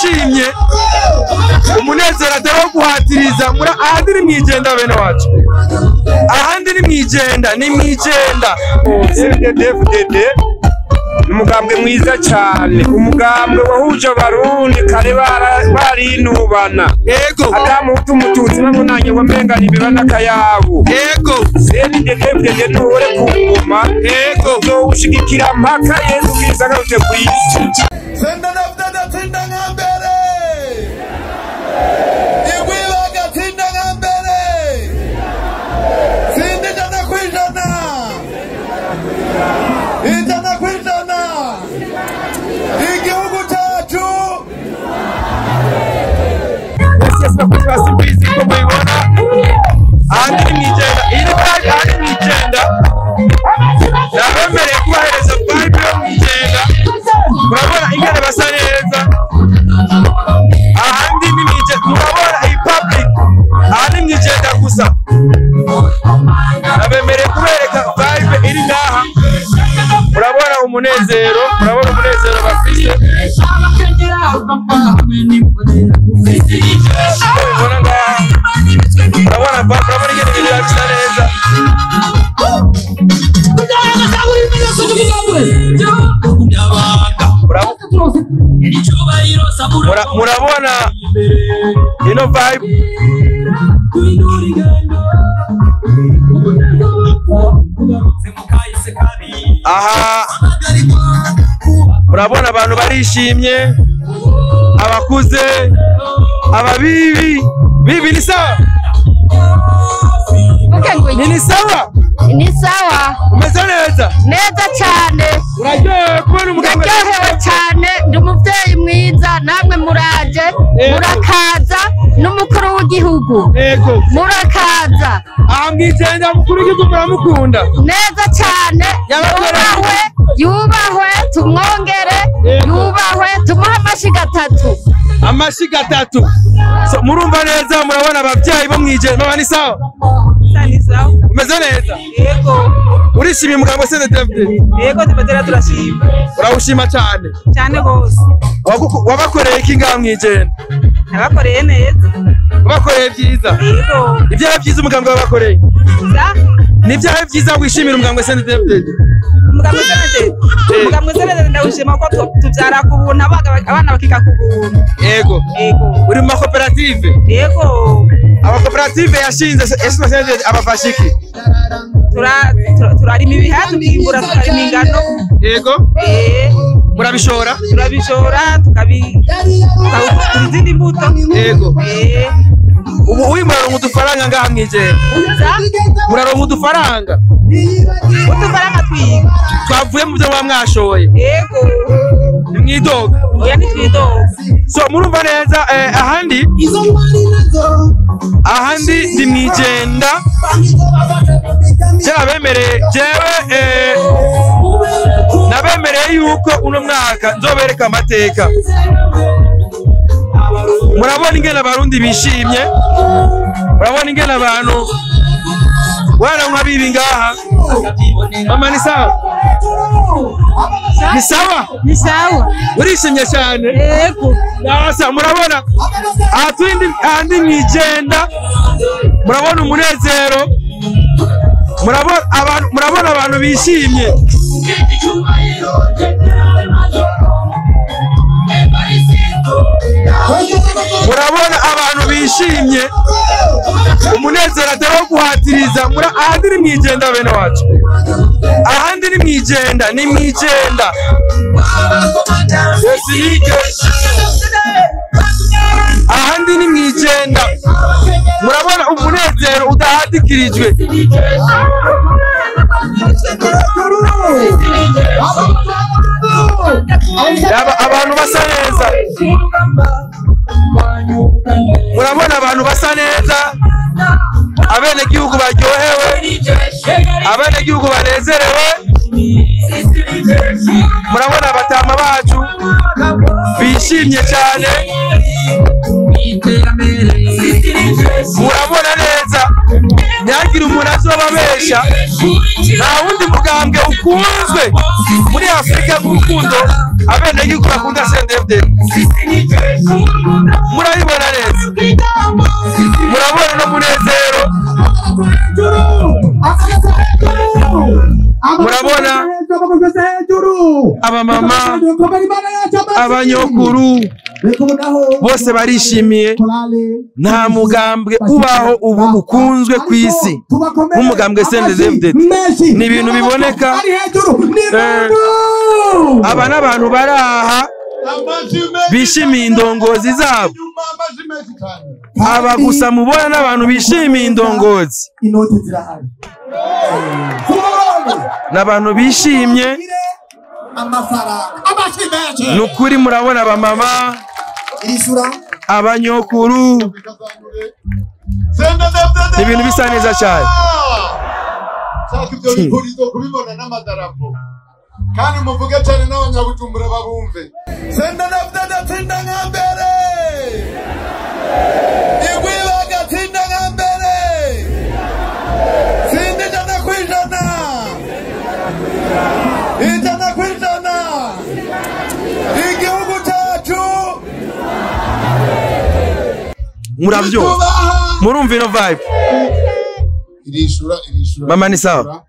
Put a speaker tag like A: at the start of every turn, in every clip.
A: bishimye, umunezero atari wo guhatiriza. Ahandi ni mwijenda bene wacu, ahandi ni mwijenda, ni mwijenda.
B: CNDD-FDD ni umugambwe mwiza cyane, umugambwe wahuje abarundi kare barinubana.
A: Yego.
B: Atamuhutu umututsi babonanye wamenga nibiba n'akayabu.
A: Yego.
B: CNDD-FDD nuhore ku ngoma.
A: Yego.
B: Uzowushigikira mpaka Yezu Kristo agarutse ku isi.
C: CNDD-FDD tsinda nka mbere, Igwibaga tsinda nka mbere, tsinda 100%, 100%, igihugu cyacu.
A: Yes, bakunzi ba Simbizi, ko mubibona ahandi ni mwijenda, iyi ni vibe ahandi mwijenda. Nabemereye kubahereza vibe yo mwijenda. Murabona ingene basa neza, ahandi ni mwijenda. Murabona iyi public, aha ni mwijenda gusa. Nabemereye kubereka vibe iri ngaha. Murabona umunezero, murabona umunezero bafise. Mubibona ngaha, murabona vibe, murabona ingene ibintu biba bisa neza. Murabona ino vibe. Aha murabona abantu barishimye, abakuze, ababibi. Bibi ni sawa? Ni sawa?
D: Ni sawa.
A: Umeze neza?
D: Neza cyane.
A: Uraryohewe kubona umugabo?
D: Ndaryohewe cyane, ndi umuvyeyi mwiza, namwe muraje, murakaza n'umukuru w'igihugu.
A: Yego.
D: Murakaza.
A: Aha mwijenda mukuru w'igihugu muramukunda.
D: Neza cyane. Yubahwe, yubahwe, tumwongere, yubahwe, tumuhe amashiga atatu.
A: Amashiga atatu. So, murumva neza, murabona abavyeyi bo mwijenda. Mama ni sawa?
E: Ni sawa.
A: Umeze neza?
E: Yego.
A: Urishimiye umugambwe CNDD-FDD?
E: Yego, tubatera turashima.
A: Urawushima cyane?
E: Cyane gose.
A: Wabakoreye iki ngaha mwijenda?
E: Nabakoreye neza.
A: Wabakoreye vyiza?
E: Yego.
A: Ivyaha vyiza umugambwe wabakoreye?
E: Sa?
A: Ni ivyaha vyiza wishimira umugambwe CNDD-FDD?
E: Umugambwe CNDD? Umugambwe CNDD ndawushima ko tuvyara ku buntu, abana bakiga ku buntu.
A: Yego.
E: Yego.
A: Uri mu makoperative?
E: Yego.
A: Amakoperative yashinze CNDD abafasha iki?
E: Turarima ibihaha, tukimbura, tukarima ingano.
A: Yego. Murabishora?
E: Turabishora, tukabigura izindi mbuto.
A: Yego. Ubu uyu muraronka udufaranga ngaha mwijenda? Muraronka udufaranga?
E: Udufaranga twiga.
A: Twavuye mu byo muba mwashoye.
E: Yego.
A: Nimwidoga?
E: Oya, ntitwidoga.
A: So murumva neza, ahandi ahandi ndi mwijenda. Nabemereye jewe, nabemereye yuko uno mwaka nzobereka amateka. Murabona ingene abarundi bishimye, murabona ingene abantu waranka bibi ngaha. Mama ni sawa? Ni sawa?
E: Ni sawa.
A: Urishimye cyane?
E: Yego.
A: Nasa murabona aha turi ahandi mwijenda, murabona umunezero, murabona abantu bishimye. Murabona abantu bishimye, umunezero atari wo guhatiriza. Ahandi ni mwijenda bene wacu, ahandi ni mwijenda, ni mwijenda. Ahandi ni mwijenda. Murabona umunezero udahadikirijwe. Abantu basa neza. Murabona abantu basa neza, abenegihugu baryohewe, abenegihugu banezerewe. Murabona abatama bacu bishimye cyane. Murabona neza, ntihagire umuntu azobabesha. Nta wundi mugambwe ukunzwe muri Afrika nk'urukundo abenegihugu bakunda CNDD-FDD. Murabibona neza, murabona no munezero, murabona abamama, abanyokuru bose barishimiye. Nta mugambwe ubaho ubu ukunzwe ku isi nk'umugambwe CNDD-FDD. Ni ibintu biboneka. Aba n'abantu bari aha bishimiye indongozi zabo. Aba gusa mubona n'abantu bishimiye indongozi, n'abantu bishimye. Nukuri murabona abamama, abanyokuru, ibintu bisa neza cyane.
C: Ibyo bipurizo kubibona n'amadarapo kandi muvuge cyane n'abanyabujumbura babumve. CNDD-FDD tsinda nka mbere, igwibaga tsinda nka mbere, tsinda 100%, 100%, igihugu cyacu.
A: Murabyumva, murumva ino vibe.
C: Irishura, irishura.
A: Mama ni sawa?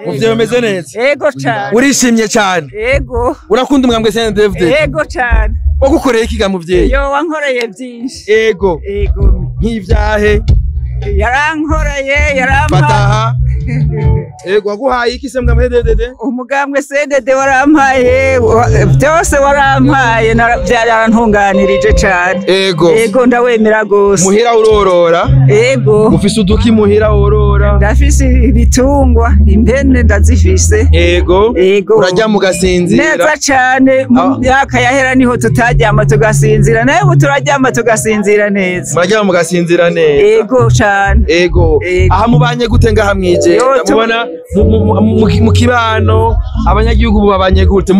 A: Muvyeyi umeze neza?
E: Yego cyane.
A: Urishimye cyane?
E: Yego.
A: Urakunda umugambwe CNDD-FDD?
E: Yego cyane.
A: Wagukoreye iki ga muvyeyi?
E: Yo wankoreye byinshi.
A: Yego.
E: Yego.
A: Nk'ivyahe?
E: Yarankoreye, yarampa.
A: Fataha. Yego, waguhaye iki se mugambwe CNDD-FDD?
E: Umugambwe CNDD warampaye byose, warampaye byarantunganirije cyane.
A: Yego.
E: Yego, ndawemera gose.
A: Muhira urorora?
E: Yego.
A: Ufise uduki muhira worora?
E: Ndafise ibitungwa, impene ndazifise.
A: Yego.
E: Yego.
A: Urajya mugasinzira?
E: Neza cyane. Mu myaka yahera niho tutaryama tugasinzira, nawe ubu turaryama tugasinzira neza.
A: Muraryama mugasinzira neza?
E: Yego cyane.
A: Yego. Aha mubanye gute ngaha mwijenda? Mubona mu kibano abanyagihugu babanye gute?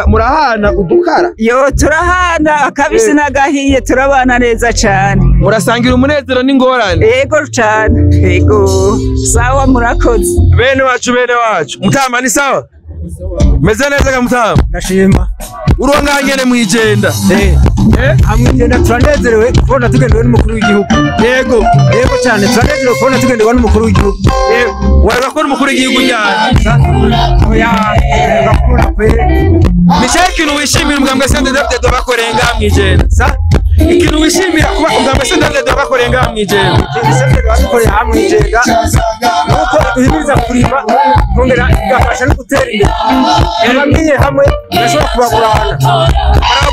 A: Murahana udukara?
E: Yo turahana akabisi n'agahiye, turabana neza cyane.
A: Murasangira umunezero n'ingorane?
E: Yego cyane. Yego. Sawa, murakoze.
A: Bene wacu, bene wacu. Mutama ni sawa? Meze neza ga mutama?
F: Ndashima.
A: Uronka nyene mwijenda?
F: Amwijenda turanezerewe kubona tugendewe n'umukuru w'igihugu.
A: Yego.
F: Yego cyane, turanezerewe kubona tugendewe n'umukuru w'igihugu.
A: Wareba ko umukuru w'igihugu cyane.
F: Oya, bakura pe.
A: Ni cyo ikintu wishimira umugambwe CNDD-FDD bakoreye ngaha mwijenda? Ikintu wishimira kuba umugambwe CNDD-FDD bakoreye ngaha mwijenda?
F: Ikintu badukoreye aha mwijenda nuko duhimiriza kurima, kongera igafasha no gutera imbere. Ababwiye hamwe bashobora kubagurana.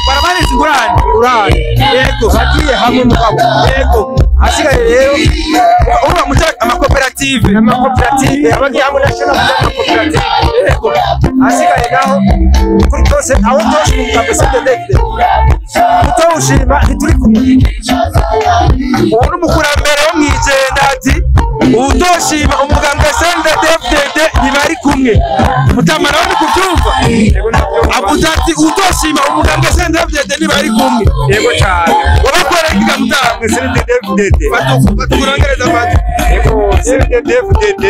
A: Barabareza ingurane.
F: Ingurane.
A: Yego.
F: Bagiye hamwe mugabo.
A: Yego.
F: Hasigaye rero
A: uba muca amakoperative.
F: Amakoperative abagiye hamwe nashobora kuba amakoperative.
A: Yego.
F: Hasigaye naho kuri twose aho twose umugambwe CNDD-FDD tutawushima ntituri kumwe.
A: Uwo ni umukurambere wo mwijenda ati uwutoshima umugambwe CNDD-FDD ntibari kumwe. Mutama nawe ni kubyumva? Avuze ati uwutoshima umugambwe CNDD-FDD ntibari kumwe.
B: Yego cyane.
A: Wabakoreye iki ga mutama?
B: CNDD-FDD.
A: Fatu kurangereza fatu.
B: Yego, CNDD-FDD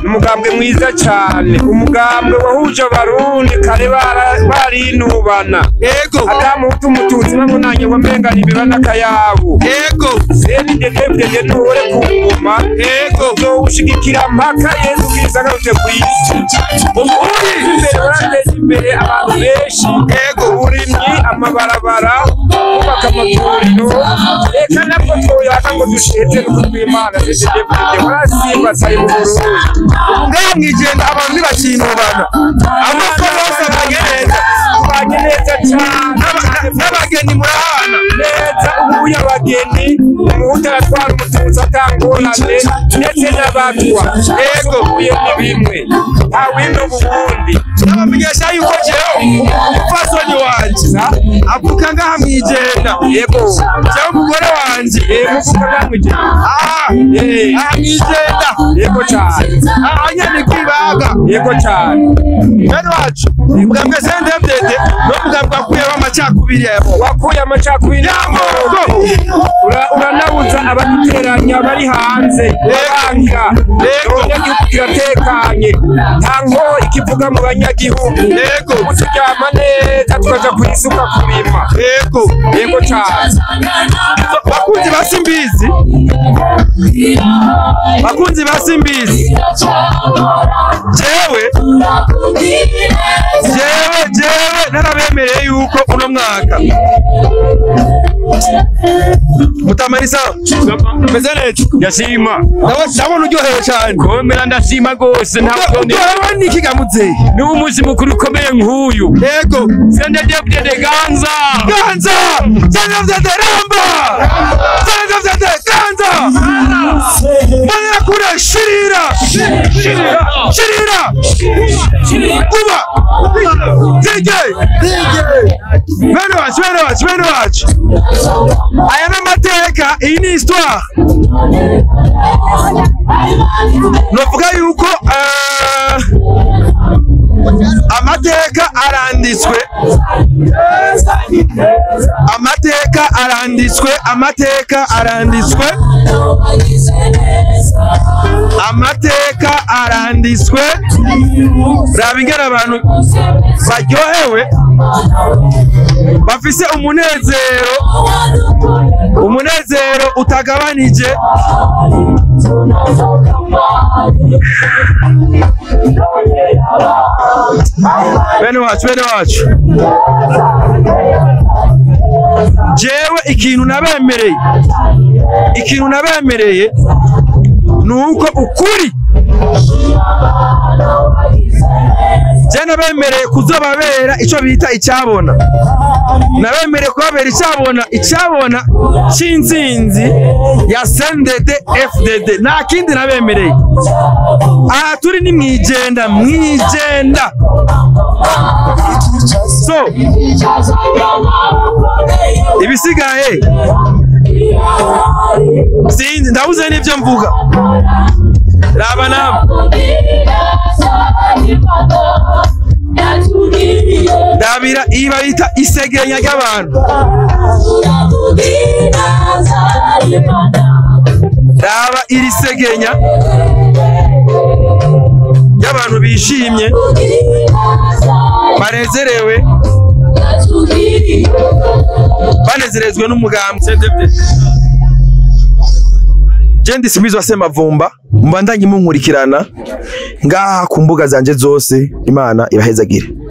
B: ni umugambwe mwiza cyane, umugambwe wahuje abarundi kare barinubana.
A: Yego.
B: Atamuhutu umututsi babonanye wamenga ni n'akayabo.
A: Yego.
B: CNDD-FDD ntuhore ku ngoma.
A: Yego.
B: Uzowushigikira mpaka Yesu Kristo agarutse ku isi.
A: Ubu uri
B: imbere warateza imbere abantu benshi.
A: Yego.
B: Uburimyi, amabarabara, kubaka amavuriro, reka nabwo twoyaka ngo dushete n'uko tw'Imana. CNDD-FDD warasimbataye mu Burundi.
A: Ngaha mwijenda abantu ntibakinubana, amoko yose abanye neza.
B: Tubanye neza cyane.
A: N'abageni murahana
B: neza. Ubu abageni, umuhutu aratwara umututsi atangorane, ndetse n'abatwa.
A: Yego.
B: Ubuye ni bimwe, nta wino ubundi.
A: Nabamenyesha yuko jewe umupfasoni wanje avuka ngaha mwijenda.
B: Yego.
A: Jewe umugore wanje
B: Muvuka ngaha mwijenda.
A: Aha mwijenda.
B: Yego cyane.
A: Aha nyene kwibaga.
B: Yego cyane.
A: Bene wacu, umugambwe CNDD-FDD ni umugambwe wakuyeho. Amacakubiri yabo.
B: Wakuye amacakubiri
A: y'amoko.
B: Uranabuza abaduteranya bari hanze babanga. Abanyagihugu kiratekanye, nta nko ikivuga mu banyagihugu.
A: Yego.
B: Ubu turyama neza tukaja kwisuka kurima.
A: Yego.
B: Yego cane.
A: Bakunzi ba Simbizi, bakunzi ba Simbizi, jewe jewe jewe narabemereye yuko uno mwaka mutamarisa meze neza.
B: Ndashima.
A: Ndabona uryohewe cyane.
B: Komera, ndashima gose, ntabwo
A: Uryohewe n'iki ga muzehe?
B: ni umunsi mukuru ukomeye nk'uyu.
A: Yego.
B: CNDD-FDD ganza.
A: Ganza! CNDD-FDD ramba! CNDD-FDD ganza! Mbonerakure shirira! Shirira! Kuba! DJ! Bene wacu, bene wacu, bene wacu! Aya ni amateka, iyi ni histoire. Novuga yuko amateka aranditswe, amateka aranditswe, amateka aranditswe, amateka aranditswe. Raba ingene abantu baryohewe, bafise umunezero, umunezero utagabanije. Bene wacu, bene wacu, jewe ikintu nabemereye, ikintu nabemereye ni uko ukuri je nabemereye kuzobabera ico bita icyabona. Nabemereye kubabera icyabona, icyabona c'intsinzi ya CNDD FDD, nta kindi nabemereye. Aha turi ni mwijenda, mwijenda. So ibisigaye sinzi, ndabuze n'ibyo mvuga. Raba namwe, ndabira iyi bayita isegenya ry'abantu. Raba iri segenya ry'abantu bishimye, banezerewe, banezerezwe n'umugambi CNDD. Je ndi Simbizi Semavumba, mbandanye munkurikirana ngaha ku mbuga zanje zose. Imana ibahezagire.